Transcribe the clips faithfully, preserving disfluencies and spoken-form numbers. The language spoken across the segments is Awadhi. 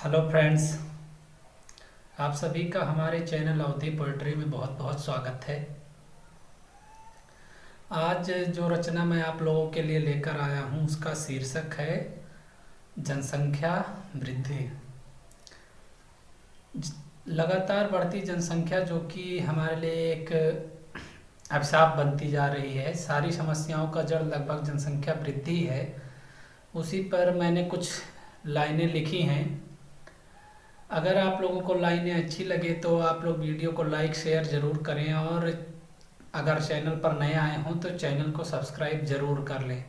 हेलो फ्रेंड्स, आप सभी का हमारे चैनल अवधी पोएट्री में बहुत बहुत स्वागत है। आज जो रचना मैं आप लोगों के लिए लेकर आया हूँ, उसका शीर्षक है जनसंख्या वृद्धि। ज-, लगातार बढ़ती जनसंख्या, जो कि हमारे लिए एक अभिशाप बनती जा रही है। सारी समस्याओं का जड़ लगभग जनसंख्या वृद्धि है। उसी पर मैंने कुछ लाइनें लिखी हैं। अगर आप लोगों को लाइनें अच्छी लगे तो आप लोग वीडियो को लाइक शेयर ज़रूर करें, और अगर चैनल पर नए आए हों तो चैनल को सब्सक्राइब ज़रूर कर लें।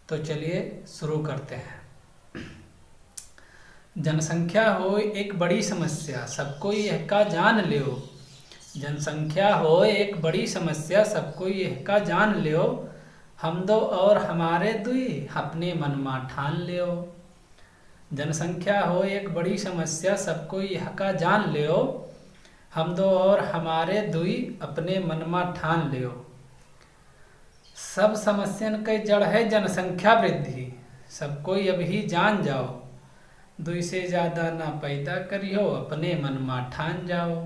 तो चलिए शुरू करते हैं। जनसंख्या होय एक बड़ी समस्या, सब कोई यहका जान लेव। जनसंख्या होय एक बड़ी समस्या, सब कोई यहका जान लेव। हम दो और हमारे दुई, अपने मन मा ठान लेव। जनसंख्या होय एक बड़ी समस्या, सब कोई यहका जान लेव। हम दो और हमारे दुई, अपने मन मा ठान लेव। सब समस्यन के जड़ है जनसंख्या वृद्धि, सब कोई अबही जान जाव। दुई से ज्यादा ना पैदा करिहो, अपने मन मा ठान जाव।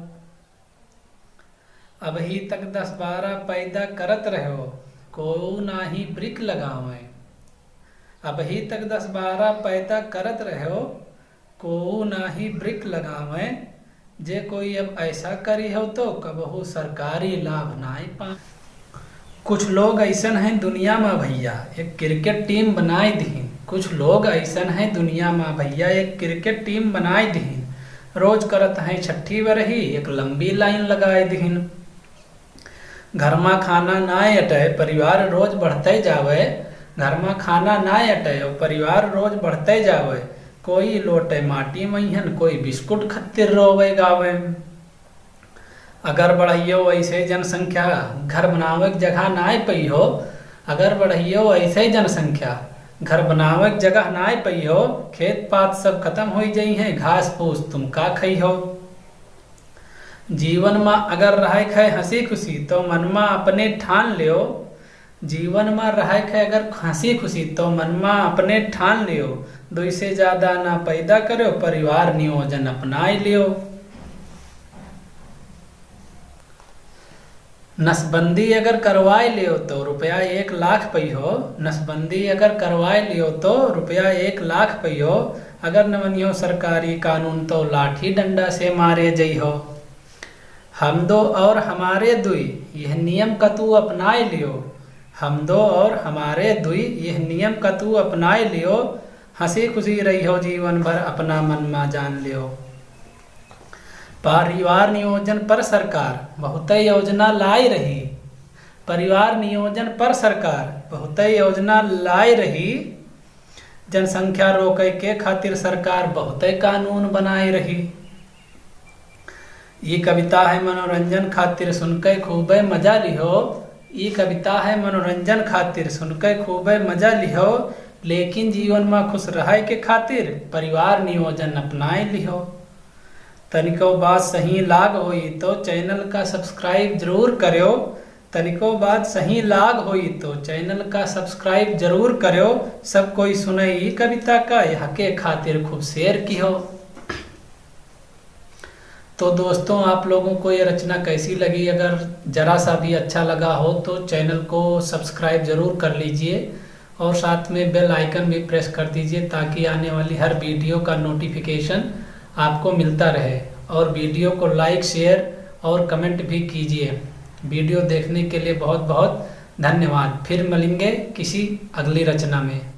अबही तक दस बारह पैदा करत रहो, कोऊ नाही ब्रिक लगावे। अबही तक दस बारह पैदा करत रहो, कोऊ नाही ब्रिक लगावे। जे कोई अब ऐसा करिहो तो कबहू सरकारी लाभ नाई पा। कुछ लोग ऐसन हैं दुनिया मा भैया, एक क्रिकेट टीम बनाए दिहिन। कुछ लोग ऐसन हैं दुनिया मा भैया, एक क्रिकेट टीम बनाए दिहिन। रोज करत हैं छठी बरही, एक लंबी लाइन लगाए दिहिन। घर मा खाना नाय अटै, परिवार रोज बढ़तै जावै। घर मा खाना नाय अटै, और परिवार रोज बढ़तै जावै। कोई लोटै माटी मइहन, कोई बिस्कुट खत्तिर रोवै गावै। अगर बढ़इयो ऐसे जनसंख्या, घर बनावै क जगह नाय पइहो। अगर बढ़इयो ऐसे जनसंख्या, घर बनावै क जगह नाय पइहो। खेत पात सब खतम होइ जइहैं, घास फूस तुम का खइहो। जीवन मा अगर रहै क है हँसी खुशी, तो मन मा अपने ठान लेव। जीवन मा रहै क है अगर हँसी खुशी, तो मन मा अपने ठान लेव। दुई से ज्यादा ना पैदा करेव, परिवार नियोजन अपनाए लेव। नसबंदी अगर करवाए लेव, तो रुपया एक लाख पइहो। नसबंदी अगर करवाए लेव, तो रुपया एक लाख पइहो। अगर न मनिहो सरकारी कानून, तो लाठी डंडा से मारे जइहो। हम दो और हमारे दुई, यह नियम का तू अपनाए लियो। हम दो और हमारे दुई, यह नियम का तू अपनाए लियो। हँसी खुशी रहियो जीवन भर, अपना मन मा जान लियो। परिवार नियोजन पर सरकार बहुतै योजना लाए रही। परिवार नियोजन पर सरकार बहुतै योजना लाए रही। जनसंख्या रोकै के खातिर सरकार बहुतै कानून बनाए रही। ई कविता है मनोरंजन खातिर, सुनकै खूबै मजा लिहो। ई कविता है मनोरंजन खातिर, सुनकै खूबै मजा लिहो, लेकिन जीवन मा खुश रहै के खातिर परिवार नियोजन अपनाए लिहो। तनिको बात सही लाग होई तो चैनल का सब्सक्राइब जरूर करेव। तनिको बात सही लाग होई तो चैनल का सब्सक्राइब जरूर करेव। सब कोई सुनै ई कविता का, यहके खातिर खूब शेयर किहो। तो दोस्तों, आप लोगों को ये रचना कैसी लगी? अगर ज़रा सा भी अच्छा लगा हो तो चैनल को सब्सक्राइब ज़रूर कर लीजिए और साथ में बेल आइकन भी प्रेस कर दीजिए, ताकि आने वाली हर वीडियो का नोटिफिकेशन आपको मिलता रहे। और वीडियो को लाइक, शेयर और कमेंट भी कीजिए। वीडियो देखने के लिए बहुत बहुत धन्यवाद। फिर मिलेंगे किसी अगली रचना में।